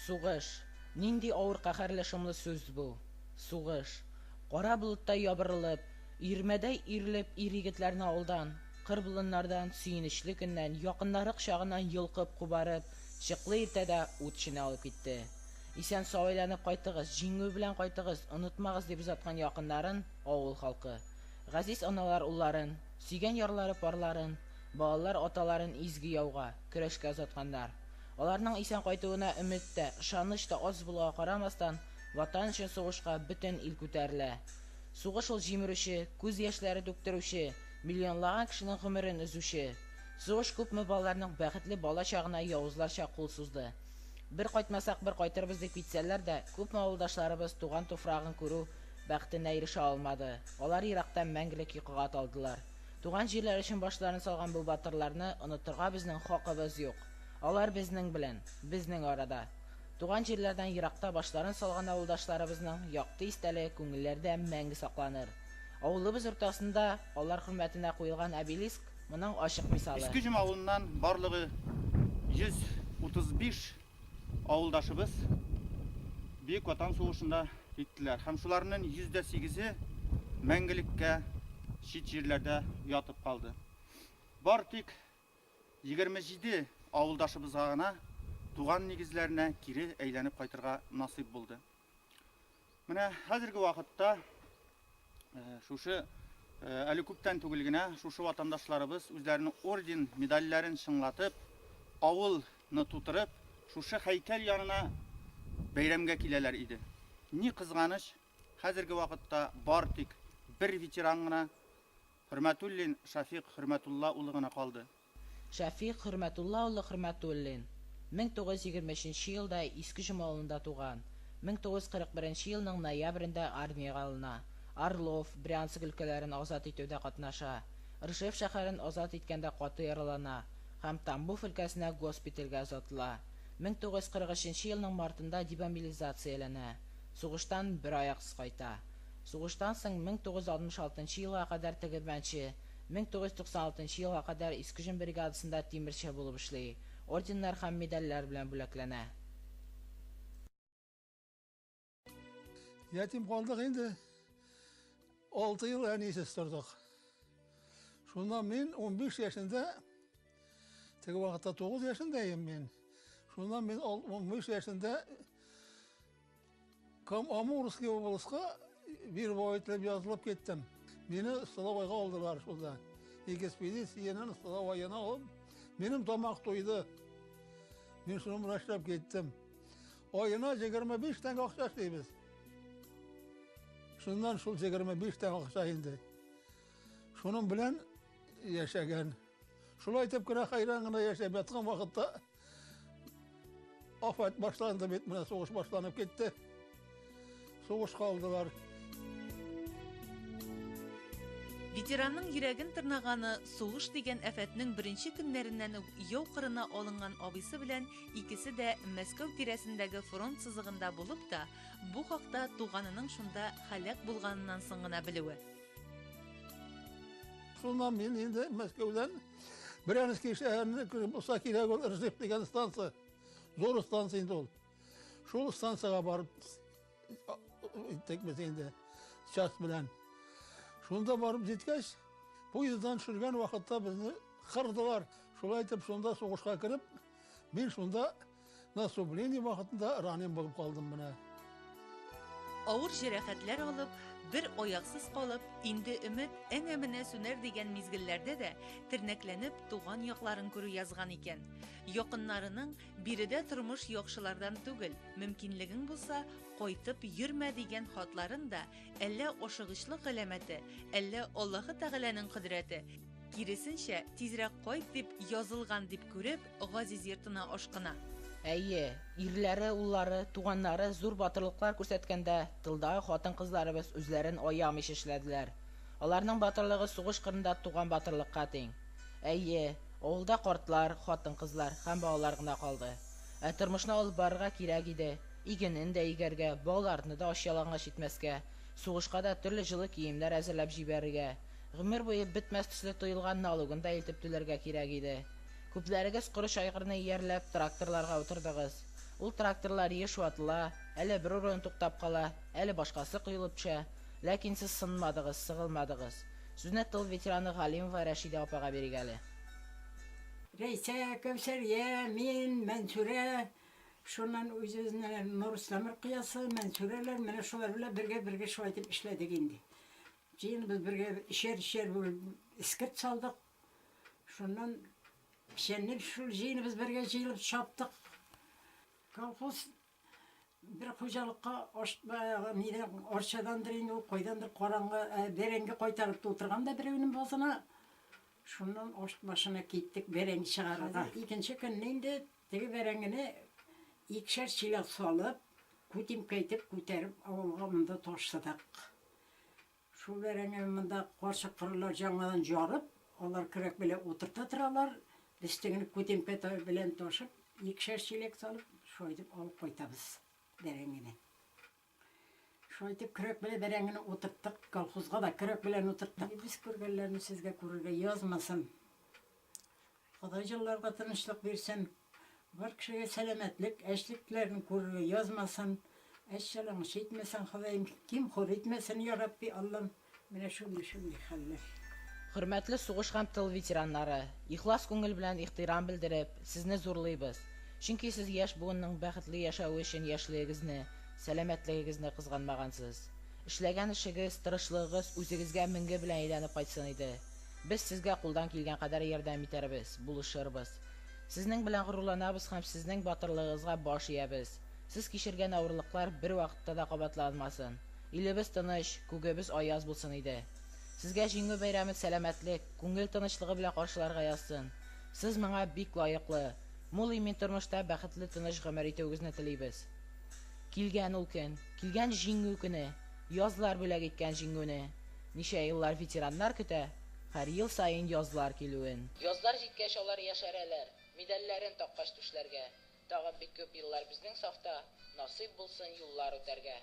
Сугыш! Нинди авыр каһәрле шомлы сүз бу! Сугыш! Кара болыттай ябырылып, өермәдәй өерелеп ир-егетләрне авылдан, кыр-болыннардан, сөенечле көннән, якыннары кочагыннан йолкып-кубарып, чыклы иртәдә ут эченә алып китте. Исән-сау әйләнеп кайтыгыз, җиңү белән кайтыгыз, онытмагыз, дип озаткан якыннарын авыл халкы. Газиз аналар улларын, сөйгән ярлары парларын, балалар аталарын изге яуга, көрәшкә озатканнар. Аларның исән кайтуына өмет тә, ышаныч та аз булуга карамастан, Ватан өчен сугышка бөтен ил күтәрелә. Сугыш ул җимерүче, күз яшьләре түктерүче, миллионлаган кешенең гомерен өзүче. Сугыш күпме балаларның бәхетле бала чагына явызларча кул сузды. Бер кайтмасак, бер кайтырбыз дип китсәләр дә, күпме авылдашларыбыз туган туфрагын күрү бәхетенә ирешә алмады, алар еракта мәңгелек йокыга талдылар. Туган җирләре өчен башларын салган бу батырларны онытырга безнең хакыбыз юк. Алар безнең белән, безнең арада. Туган җирләрдән еракта башларын салган авылдашларыбызның якты истәлеге күңелләрдә мәңге сакланыр. Авылыбыз уртасында алар хөрмәтенә куелган обелиск, моның ачык мисалы. Иске Җөм авылыннан барлыгы 135 авылдашыбыз Бөек Ватан сугышында киттеләр һәм шуларның 108-е мәңгелеккә чит җирләрдә ятып калды. Бар тик 27 авылдашыбызга гына туган нигезләренә кире әйләнеп кайтырга насыйп булды. Менә хәзерге вакытта шушы әле күптән түгел генә шушы ватандашларыбыз үзләренең орден, медальләрен чыңлатып, авылны тутырып, шушы һәйкәл янына бәйрәмгә киләләр иде. Ни кызганыч, хәзерге вакытта бар тик бер ветеран гына, Хөрмәтуллин Шәфикъ Хөрмәтулла улы гына калды. Шәфикъ Хөрмәтулла улы Хөрмәтуллин, 1923 елда Иске Җома авылында туган, 1941 елның ноябрендә армиягә алына, Орлов, Брянск өлкәләрен азат итүдә катнаша, Ржев шәһәрен азат иткәндә каты яралана һәм Тамбов өлкәсенә госпитальгә озатыла. 1943 елның мартында демобилизацияләнә, сугыштан бер аяксыз кайта. Сугыштан соң 1966 елга кадәр тегермәнче, 1996 елга кадәр Иске Җөн бригадасында тимерче булып эшли, орденнар һәм медальләр белән бүләкләнә. Ятим калдык инде. 6 ел әнисез тордык. Шуннан мин 15 яшендә, теге вакытта 9 яшендә идем мин. Шуннан мин 15 яшендә Амурский областька вербовать ителеп язылып киттем. Мине столовойга алдылар шунда. Экспедициянең столовоена алып, минем тамак туйды. Мин шуны белән эшләп киттем. Аена 25 тәңгә акча эшлибез. Шуннан шул 25 тәңгә акча инде. Шуның белән яшәгән. Шулай итеп кенә хәйран гына яшәп яткан вакытта Афәт башланды бит, менә сугыш башланып китте. Сугышка алдылар. Ветеранның йөрәген тырнаганы сугыш дигән афәтнең беренче көннәреннән үк яу кырына алынган абыйсы белән икесе дә Мәскәү тирәсендәге фронт сызыгында булып та, бу хакта туганының шунда һәлак булганыннан соң гына белүе. Шуннан мин инде Мәскәүдән Брянский шәһәренә кереп булса кирәк ул Ржев дигән станция. Зур станция инде ул. Шул станциягә барып иттек без инде часть белән. Шунда барып җиткәч, поезддан төшергән вакытта безне кырдылар. Шулай итеп шунда сугышка кереп, мин шунда Наступление вакытында ранен булып калдым менә. Авыр җәрәхәтләр алып, бер аяксыз калып, инде өмет әнә менә сүнәр дигән мизгелләрдә дә тернәкләнеп туган якларын күрү язган икән. Якыннарының, биредә тормыш яхшылардан түгел, мөмкинлегең булса, кайтып йөрмә дигән хатларын да әллә ашыгычлык галәмәте, әллә Аллаһы Тәгаләнең кодрәте, киресенчә, тизрәк кайт дип язылган дип күреп, газиз йортына ашкына. Әйе, ирләре, уллары, туганнары зур батырлыклар күрсәткәндә, тылдагы хатын-кызларыбыз үзләрен аямыйча эшләделәр. Аларның батырлыгы сугыш кырында туган батырлыкка тиң. Әйе, авылда картлар, хатын-кызлар һәм балалар гына калды. Ә тормышны алып барырга кирәк иде, игенен дә игәргә, балаларны да ач-ялангач итмәскә, сугышка да төрле җылы киемнәр әзерләп җибәрергә, гомер буе бетмәс төсле тоелган налогын да илтеп түләргә кирәк иде. Күпләрегез корыч айгырны иярләп, тракторларга утырдыгыз. Ул тракторлар еш ватыла, әле бер урын туктап кала, әле башкасы коелып төшә. Ләкин сез сынмадыгыз, сыгылмадыгыз. Сүзне тыл ветераны Галимова Рәшидә апага бирик әле. Рәйсә, Кәүсәрия, мин, Мәнсүрә, шуннан үзебезнең Нурислам Ркыясы, Мәнсүрәләр, менә шулар белән бергә-бергә шулай итеп эшләдек инде. Җыеныбыз бергә өчәр-өчәр бүлеп эскерт салдык. Шуннан печәнне шул җыеныбыз бергә җыелып чаптык. Колхоз бер хуҗалыкка аш баягы нидән Арчадандыр инде ул, кайдандыр караңгы бәрәңге кайтарып тутырган да берәүнең базына. Шуннан аш башына киттек бәрәңге чыгарырга. Икенче көнне инде теге бәрәңгене икешәр чиләк салып, күтимкә итеп күтәреп авылга монда ташыдык. Шул бәрәңгене монда карчык-корылар җаңадан җарып, алар көрәк белән утырта торалар, без тегене күтәмкә белән ташып, икешәр чиләк салып, шулай итеп алып кайтабыз бәрәңгене. Шулай итеп көрәк белән бәрәңгене утырттык, колхозга да көрәк белән утырттык. Без күргәннәрне сезгә күрергә язмасын. Ходай җаннарга тынычлык бирсен. Бар кешегә сәламәтлек, әчлекләрен күрергә язмасын. Әч-ялангач итмәсен Ходаем, ким-хур итмәсен, я Рабби Аллам. Менә шундый-шундый хәлләр. Хөрмәтле сугыш һәм тыл ветераннары, ихлас күңел белән ихтирам белдереп, сезне зурлыйбыз. Чөнки сез яшь буынның бәхетле яшәве өчен яшьлегегезне, сәламәтлегегезне кызганмагансыз. Эшләгән эшегез, тырышлыгыгыз үзегезгә меңе белән әйләнеп кайтсын иде. Без сезгә кулдан килгән кадәр ярдәм итәрбез, булышырбыз. Сезнең белән горурланабыз һәм сезнең батырлыгыгызга баш иябез. Сез кичергән авырлыклар бервакытта да кабатланмасын. Илебез тыныч, күгебез аяз булсын иде. Сезгә Җиңү бәйрәмен сәламәтлек, күңел тынычлыгы белән каршыларга язсын. Сез моңа бик лаеклы. Мул имин тормышта бәхетле тыныч гомер итүегезне телибез. Килгән ул көн, килгән Җиңү көне, язлар бүләк иткән Җиңүне. Ничә еллар ветераннар көтә, һәр ел саен язлар килүен. Язлар җиткәч алар яшәрәләр, медальләрен таккач түшләргә. Тагын бик күп еллар безнең сафта, насыйп булсын юллар үтәргә.